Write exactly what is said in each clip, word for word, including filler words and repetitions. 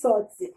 sòti.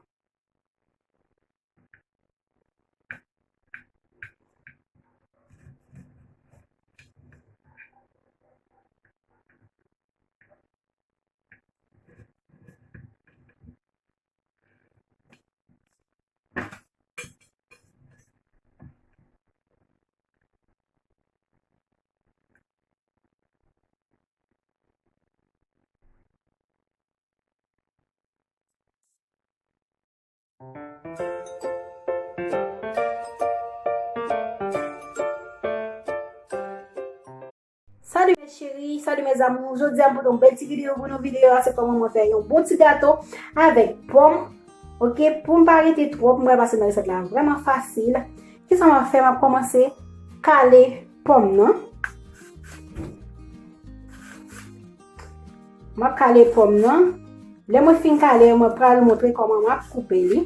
Salut mes chéris, salut mes amours. Jodi a m pote yon bèl ti videyo pou nou. Videyo a se kòman mwen fè yon bon ti gato avèk pòm. Oke, pou m pa rete twòp, mwen pase nan resèt la vrèman fasil. Kisa m ap fè? M ap kòmanse kale pòm nan. M ap kale pòm nan. Lè mwen fin kale, mwen pral montre kòman m ap koupe li.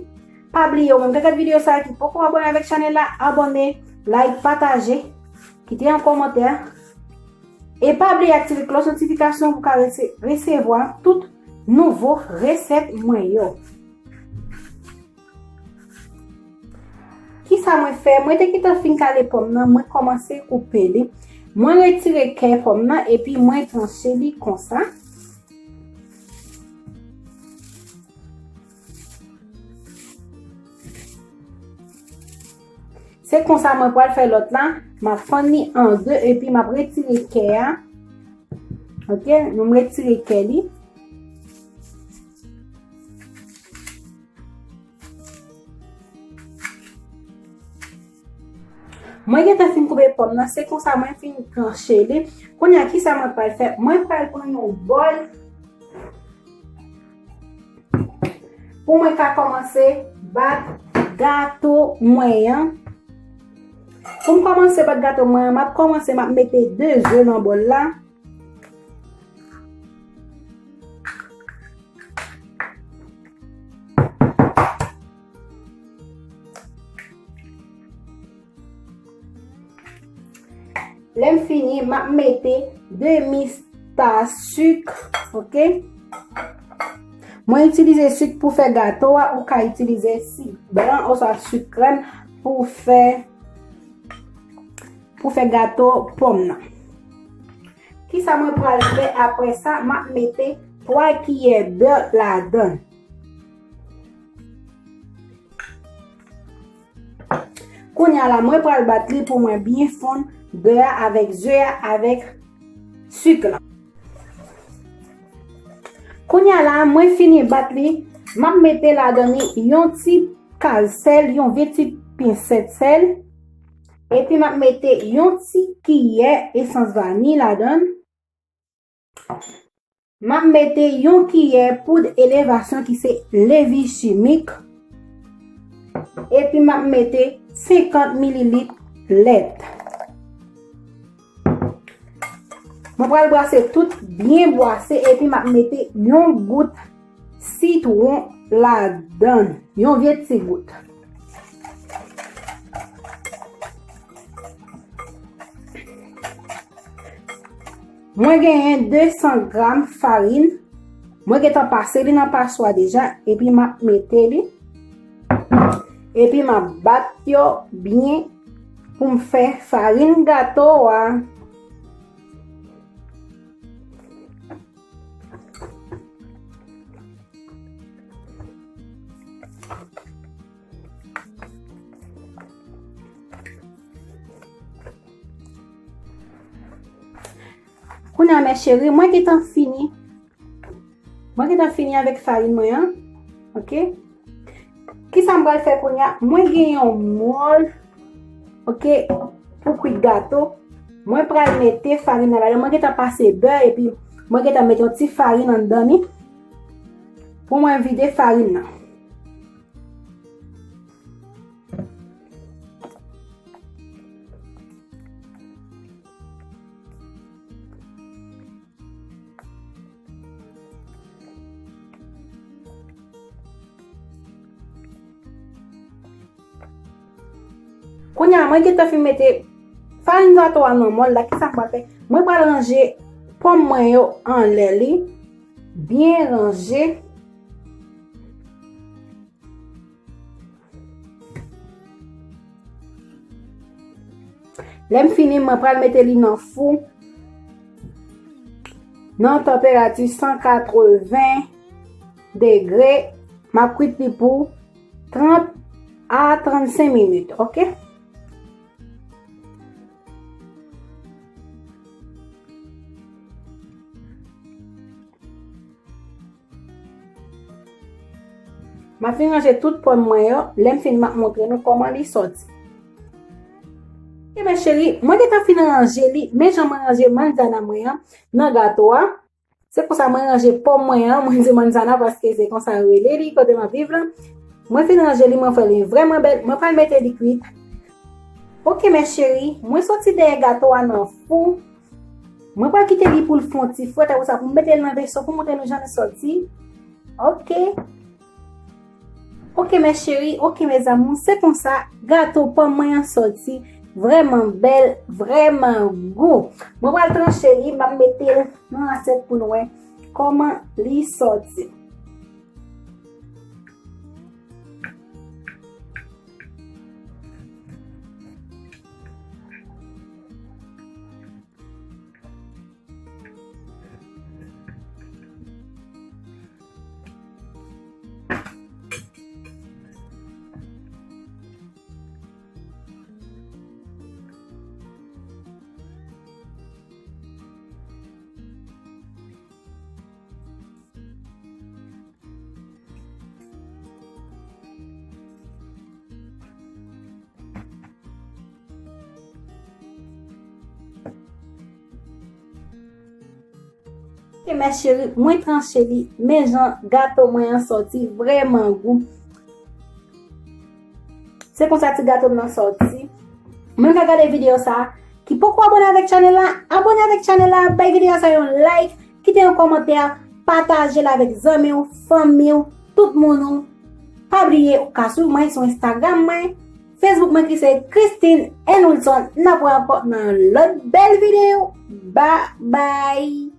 Pa bliye, ou menm k ap gade videyo sa a ki poko abòne avèk chanèl la, abòne, like, pataje, kite yon kòmantè. E pa bliye aktive klòch notifikasyon pou w ka rese-, resevwa tout nouvo resèt mwen yo. Kisa mwen fè? Mwen te gentan fin kale pòm nan, mwen kòmanse koupe li. Mwen retire kè pòm nan epi mwen tranche li konsa. Se konsa mwen pral fè lòt la. M ap fann li an de epi m ap retire kè a. Oke, nou m retire kè li. Mwen gentan fin koupe pòm nan, se konsa mwen fin tranche li. Kounye a, kisa mwen pral fè? Mwen pral pran yon bòl pou mwen ka kòmanse bat gato mwen an. Pou m kòmanse bat gato mwen an, m ap kòmanse, m ap mete de ze nan bòl la. Lè m fini, m ap mete demi ta sik, oke? Mwen itilize sik pou fè gato a, ou ka itilize sik blan oswa sik krèm pou fè, pou fè gato pòm nan. Kisa mwen pral fè apre sa? M ap mete twa kiyè bè ladan. Kounye a la, mwen pral bat li pou mwen byen fonn bè a avèk ze a avèk sik la. Kounye a la, mwen fini bat li, m ap mete ladan li yon ti kal sèl, yon vye ti pensèt sèl. Epi m ap mete yon ti kiyè esans vaniy ladan. M ap mete yon kiyè poud elevasyon ki se levi chimik. Epi m ap mete senkant mililit lèt. Mwen pral brase tout byen brase epi m ap mete yon gout sitwon ladan, yon vye ti gout. Mwen genyen de san gram farin. Mwen gentan pase li nan paswa deja, epi m ap mete li. Epi m ap bat yo byen pou m fè farin gato a. Kounye a, mes chéris, mwen gentan fini. Mwen gentan fini avèk farin mwen an. Oke. Kisa m pral fè kounye a? Mwen gen yon mòl, oke, pou kwit gato. Mwen pral mete farin nan ladan. Mwen gentan pase bè epi mwen gentan mete yon ti farin anndan li pou mwen vide farin nan. Kounye a, mwen gentan fin mete farin gato a nan mòl la, kisa m pral fè? Mwen pral ranje pòm mwen yo anlè li, byen ranje. Lè m fini, mwen pral mete li nan fou nan tanperati san katreven degre. M ap kwit li pou trant a trannsenk minit, oke? M ap fin ranje tout pòm mwen yo. Lè m fin, m ap montre nou kòman li sòti. Oke, mes chéries, mwen gentan fin ranje li. Men jan mwen ranje manzana mwen an nan gato a. Se konsa mwen ranje pòm mwen an, mwen di manzana paske se konsa yo rele li kote m ap viv lan. Mwen fin ranje li, mwen fè li vrèman bèl. Mwen pral mete li kwit. Oke, mes chéries, mwen soti dèyè gato a nan fou. Mwen pral kite li pou l fè yon ti fwèt, apre sa pou m mete l nan veso pou montre nou jan li sòti. Oke. Oke, mes chéries, oke, mes amours, se konsa gato pòm mwen an sòti, vrèman bèl, vrèman gou. Mwen pral tranche li, m ap mete l nan asyèt pou nou wè kòman li sòti. E mes chéries, mwen tranche li, men jan gato mwen an sòti, vrèman gou. Se konsa ti gato m nan sòti. Mwen ka gade videyo sa, ki poko abone avèk chanèl la, abone avèk chanèl la, bay videyo sa yon like, kite yon kòmantè, pataje l avèk zanmi w, fanmi w, tout moun ou. Pa bliye ou ka swiv mwen sou Instagram mwen, Facebook mwen ki se Christine and Wilson. N ap wè ankò nan lòt bèl videyo. Bye bye.